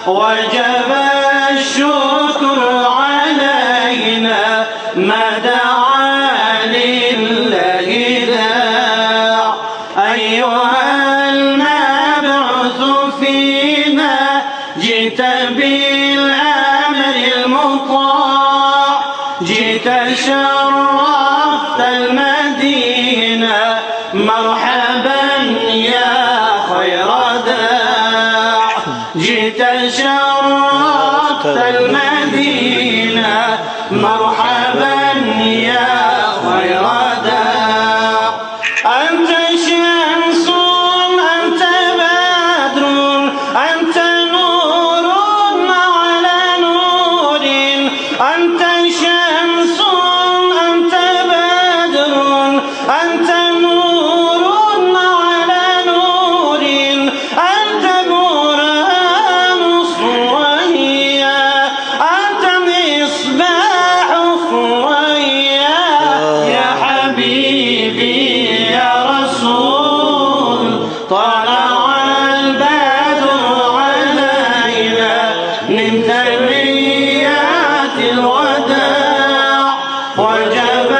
وجب الشكر علينا ما دعا لله داع. أيها المبعوث فينا جئت بالأمر المطاع، جئت شرفت المدينة، مرحبا يا خير داع. جئت شرفت المدينة، مرحبا يا خير داع. أنت شمس، أنت بدر، أنت نور على نور. أنت شمس، أنت بدر، أنت نور على نور. أنت برهان الثريا، أنت مصباح الثريا. يا حبيبي يا رسول، طلع البدر علينا من ثنيات الوداع. وجب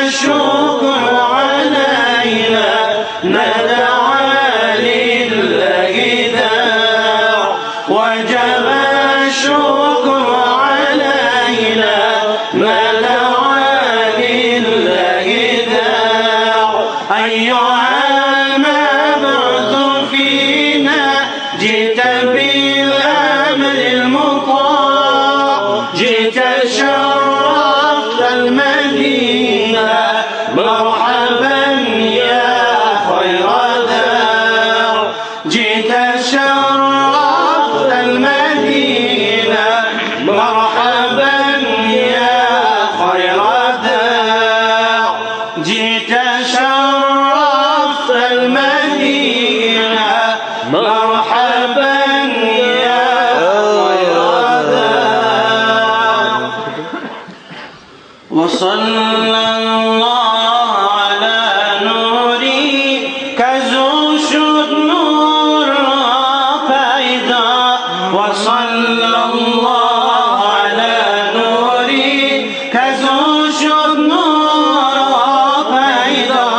الشكر علينا ما دعا لله داع. وجب الشكر علينا ما دعا لله داع. أيها المبعوث فينا جئت بالأمر المطاع، جئت شرفت المدينة، مرحبا يا خير دار. جئت شرفت المدينة، مرحبا يا خير دار. جئت شرفت المدينة، مرحبا يا خير دار. وصلى الله على نوري کزو شد نور پیدا. وصلى الله على نوري کزو شد نور پیدا.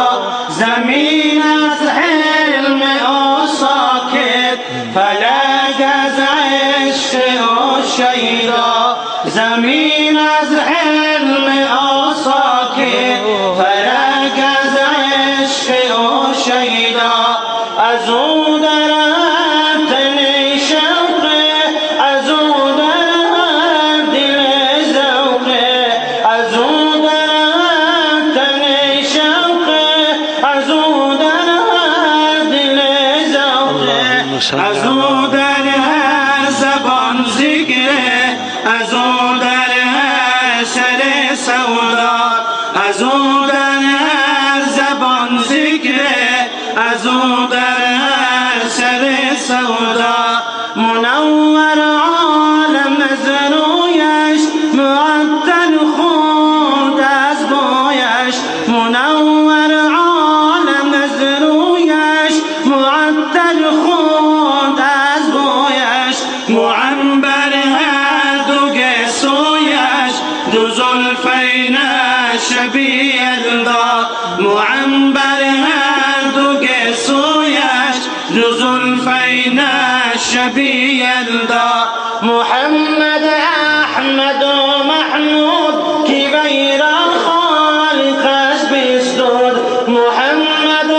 زمین از حلم او ساکت، فلک از عشق او شیدا. زمین از حلم او ساکت، فلک از عشق او شیدا. از او در تن شوق، از او در دل ذوق. از او در تن شوق، از او در دل ذوق. از او در هر زبان ذکر، از او در هر سر سودا. از او در هر زبان ذکر، از او در هر سر سودا. منور عالم از رویش، معطر خود از بویش. منور عالم از رویش، معطر خود از بویش. معنبر هر دو گسویش، دو زلفین شبیه یلدا. معنبر هر دو گسویش، دو زلفین شبیه یلدا. محمد احمد و محمود کی غیر خالقش بستود. محمد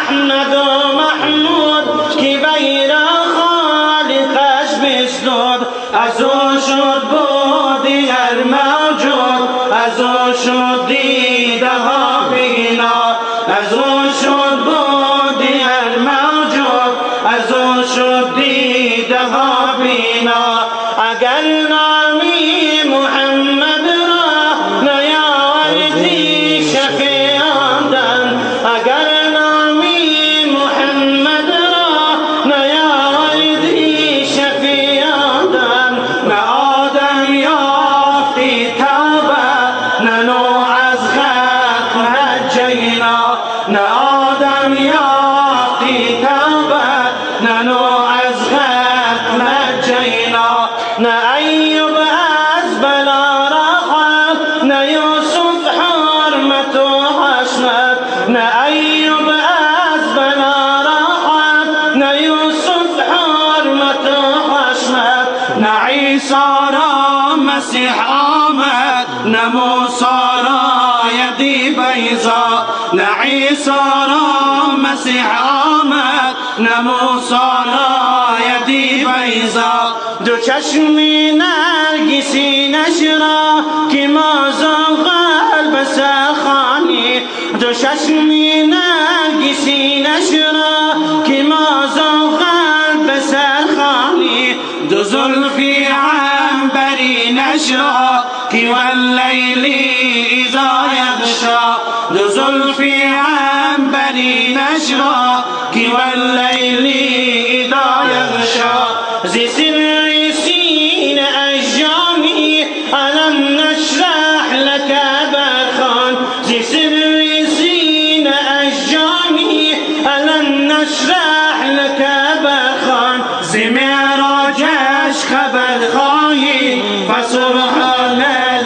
احمد و محمود کی غیر خالقش بستود. از او شد بودی هر موجود، از او شد دیده ها بینا. از او شد بودی هر موجود، از او شد دیده ها بینا. اگر نامی محمد را نیاوردی شفیع آمدن، اگر نامی محمد را نیاوردی شفیع آمدن. نه آدم یافتی توبه، نه نوح از غرق نجینا. نه آدم یافتی توبه، نه نوح از غرق نجینا. نه ایوب از بلا راحت، نه یوسف حرمت و حشمت، نه ایوب از بلا راحت، نه یوسف حرمت و حشمت، نه عیسی را مسیح آمد، نه موسی را یدی بیضا، نه عیسی را مسیح آمد، نه موسی را یدی بیضا. دو چشمی نرگسی نشرا که ما زغال بسخانی، دو چشمی نرگسی نشرا که ما زغال بسخانی، دو زلفی عنبری نشرا که واللیل اذا یغشا، دو زلفی عنبری نشرا که واللیل اذا یغشا. زی سر سین اجامی الم نشرح لك برخان، زی سر سین اجامی الم نشرح لك برخان، زی معراجش خبر خواهی فسبحان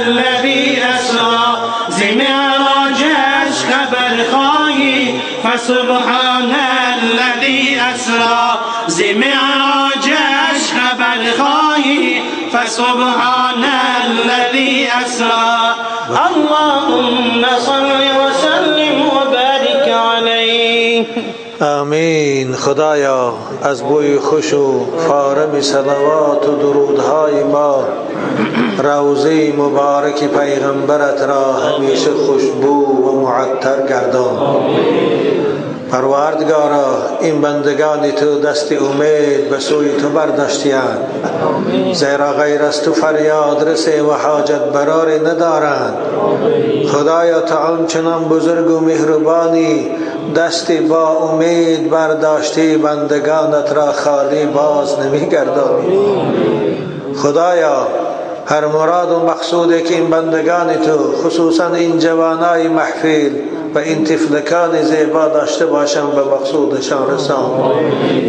الذی اسرا، زی معراجش خبر خواهی فسبحان الذی اسرا، زی معراجش خبر خواهی فسبحان الذی اسرا. اللهم صل وسلم وبارك عليه. آمین. خدایا از بوی خوش و فارم صلوات و درودهای ما روضه مبارک پیغمبرت را همیشه خوشبو و معطر گردان. پروردگارا این بندگان تو دست امید به سوی تو برداشتی‌اند، زیرا غیر از تو فریاد رس و حاجت براری ندارند. خدایا تو آنچنان بزرگ و مهربانی، دست با امید برداشتی بندگانت را خالی باز نمی‌گردانی. خدایا هر مراد و مقصودی که این بندگان تو خصوصا این جوانای محفل و این طفلکان زیبا داشته باشند به مقصودشان رسان،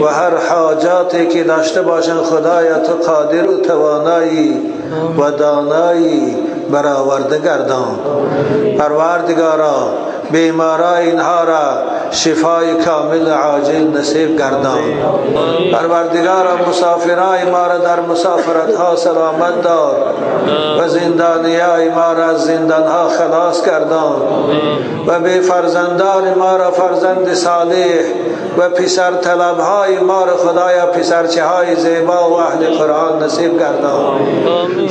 و هر حاجاتی که داشته باشند خدایا تو قادر و توانایی و دانایی برآورده گردان. پروردگارا بیمارای اینها را شفای کامل عاجل نصیب گردان. پروردگارا مسافرای ما را در مسافرت ها سلامت دار و زندانیای ما را از زندان ها خلاص گردان و به فرزندان ما را فرزند صالح و پسر طلب های ما را خدایا پسرچه های زیبا و اهل قرآن نصیب گردان.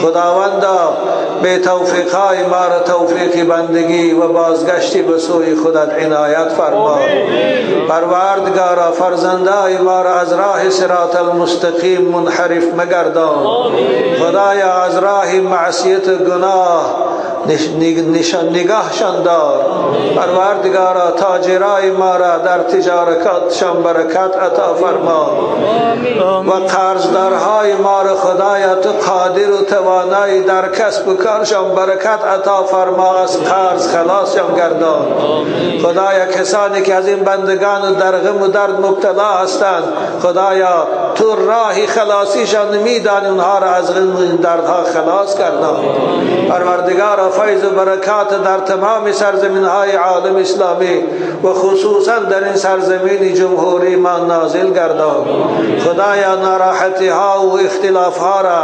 خداوندا به توفیق های ما را توفیق بندگی و بازگشتی به سوی خودت عنایت فرما. پروردگارا فرزندای ما را از راه صراط المستقیم منحرف مگردان. خدایا از راه معصیت و گناه نگاهشان دار. پروردگارا تاجرای ما را در تجارتشان برکت عطا فرما و قرضدارهای ما را خدایا تو قادر و توانایی در کسب و کارشان برکت عطا فرما، از قرض خلاصشان گردان. خدایا کسانی که از این بندگان در غم و درد مبتلا هستند، خدایا تو راه خلاصیشان میدانی، اونها را از غم و دردها خلاص گردان. پروردگارا فیض و برکات در تمام سرزمین های عالم اسلامی و خصوصا در این سرزمین جمهوری ما نازل گردان. خدایا ناراحتی ها و اختلاف ها را،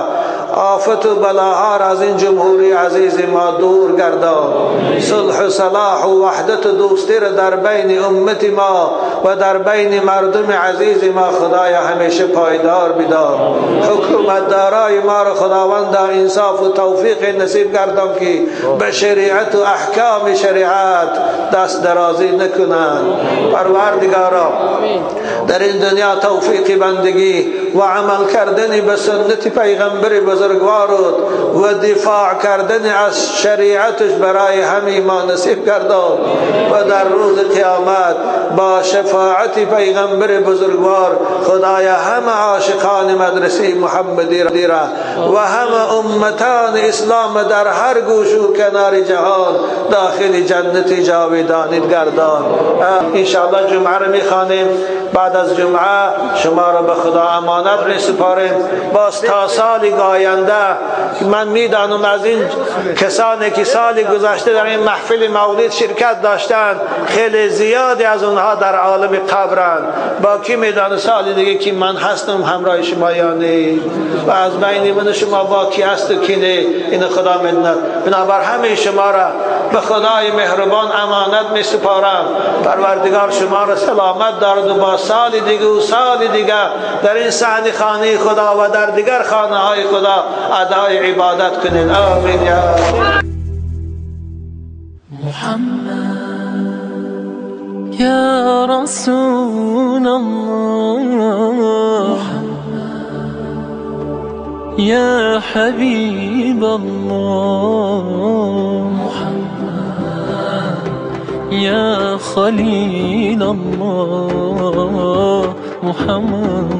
آفت و بلاها را از این جمهوری عزیز ما دور گردان. صلح و صلاح و وحدت و دوستی را در بین امت ما و در بین مردم عزیز ما خدایا همیشه پایدار بدار. حکومت دارای ما را خداوند انصاف و توفیق نصیب گردان که به شریعت و احکام شریعت دست درازی نکنند. پروردگارا در این دنیا توفیق بندگی و عمل کردن به سنت پیغمبر بزرگوار و دفاع کردن از شریعتش برای همه ما نصیب گردان و در روز قیامت با شفاعت پیغمبر بزرگوار خدایا همه عاشقان مدرسه محمدی را و همه امتان اسلام در هر گوش و کنار جهان داخل جنت جاودانیت گردان. انشاءالله جمعه را میخوانیم. بعد از جمعه شما را به خدا امانت میسپاریم. باز تا سال آینده من میدانم از این کسانی که سال گذشته در این محفل مولد شرکت داشتند خیلی زیادی از اونها در عالم قبرند. با کی میدانه سال دیگه که من هستم همراه شما یا نه و از بین من شما با کی هست و کی نه، این خدا میداند. بنابر همه شما را به خدای مهربان امانت می سپارم. پروردگار شما را سلامت دارد و با سال دیگه و سال دیگه در این صحن خانه خدا و در دیگر خانه های خدا ادای عبادت کنید. آمین یا محمد یا رسول الله یا حبیب الله یا خلیل الله محمد.